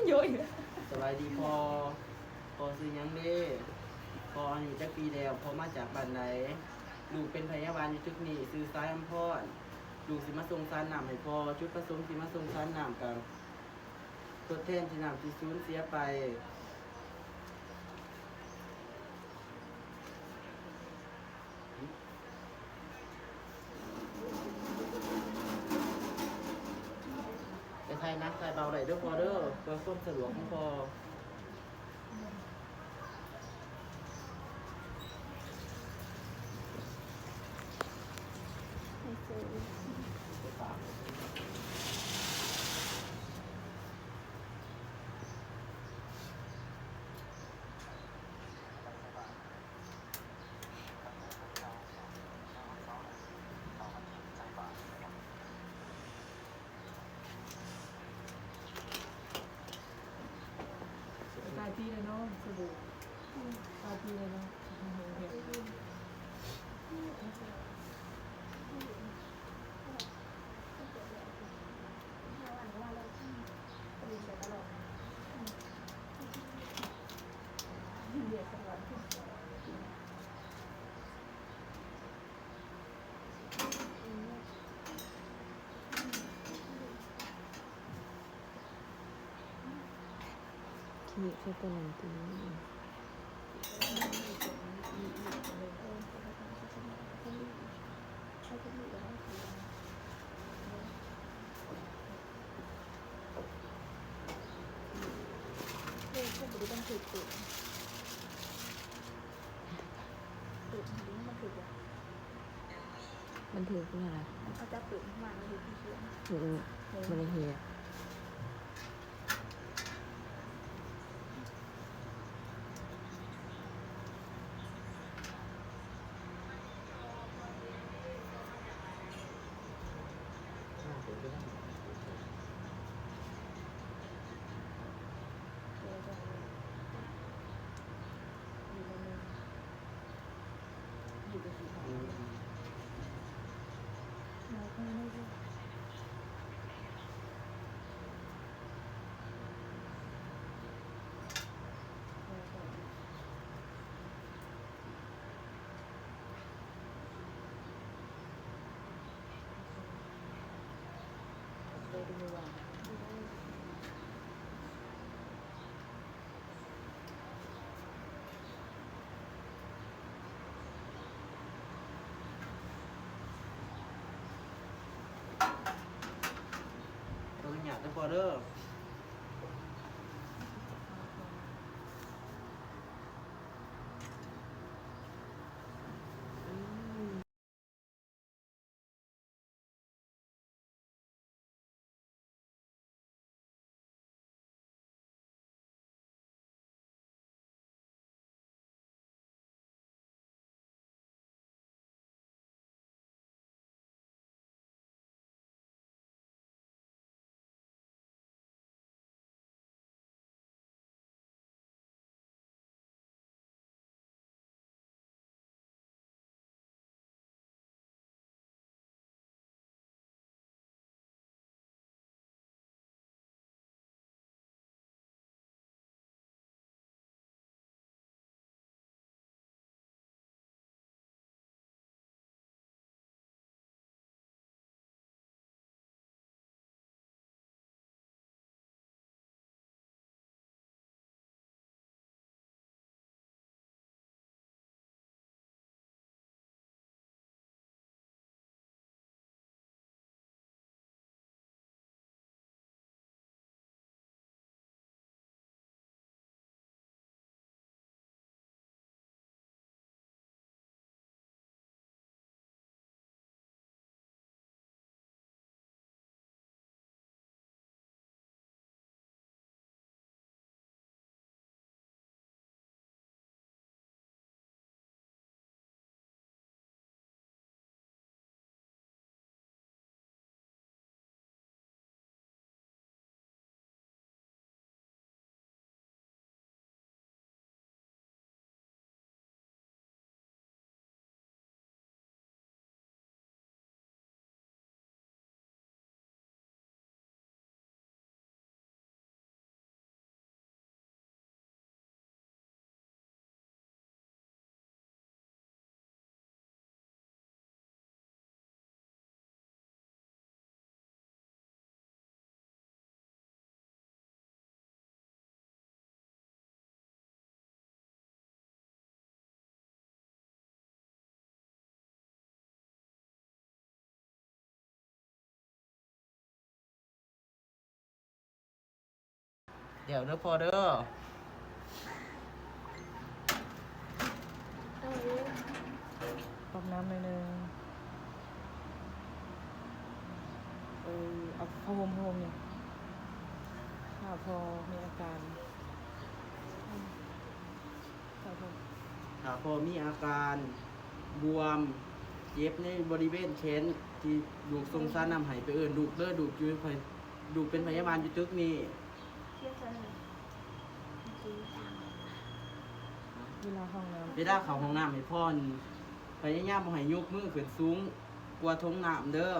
ໂຍອີກແລ້ວ. ສະບາຍດີພໍ່. ພໍ່ຊື່ຫຍັງເດ? ພໍ່ອາຍຸຈັກປີແລ້ວ? ພໍ່ມາຈາກບ້ານໃດ? ລູກເປັນພະຍາບານຢູ່ຕຶກນີ້ ຊື່ຊາຍອຳພອນ. ລູກຊິມາສົ່ງສານນ້ຳໃຫ້ພໍ່. ຈຸດປະສົງທີ່ມາສົ່ງສານນ້ຳ ກະທົດແທນທີ່ນ້ຳທີ່ສູນເສຍໄປ. ໄປຖ່າຍໜັກຖ່າຍເບົາໄດ້ເດີພໍ່ເດີ ເພື່ອຄວາມສະດວກຂອງພໍ່. ຫຼາຍປີແລ້ວເນາະ ສະບູ່ ຫຼາຍປີແລ້ວເນາະ. ມັນຖືກແນວໃດ? ເອົາຈັບປຶບມາ ມັນຖືກທີ່ຂຽນ. ອືມ ເອີ ມັນເຮັດ. ຂໍອະນຸຍາດເດີພໍ່ເດີ. ແລ້ວເດີພໍ່ເດີ. ເອົາເດ້ ຕ້ມນ້ຳໜ້ອຍໜຶ່ງ. ເອີ ເອົາຜ້າຫົ່ມ ຜ້າຫົ່ມນີ້ ຖ້າພໍ່ມີອາການ ຖ້າພໍ່ ຖ້າພໍ່ມີອາການບວມ ເຈັບໃນບໍລິເວນແຂນ ທີ່ລູກສົ່ງສານນ້ຳໃຫ້ ໄປເອີ້ນລູກເດີ ລູກຢູ່ ລູກເປັນພະຍາບານຢູ່ຕຶກນີ້. ເວລາເຂົ້າຫ້ອງນ້ຳ ເວລາເຂົ້າຫ້ອງນ້ຳໃຫ້ພໍ່ ພະຍາຍາມບໍ່ໃຫ້ຍົກມືຂຶ້ນສູງກວ່າຖົງນ້ຳເດີ.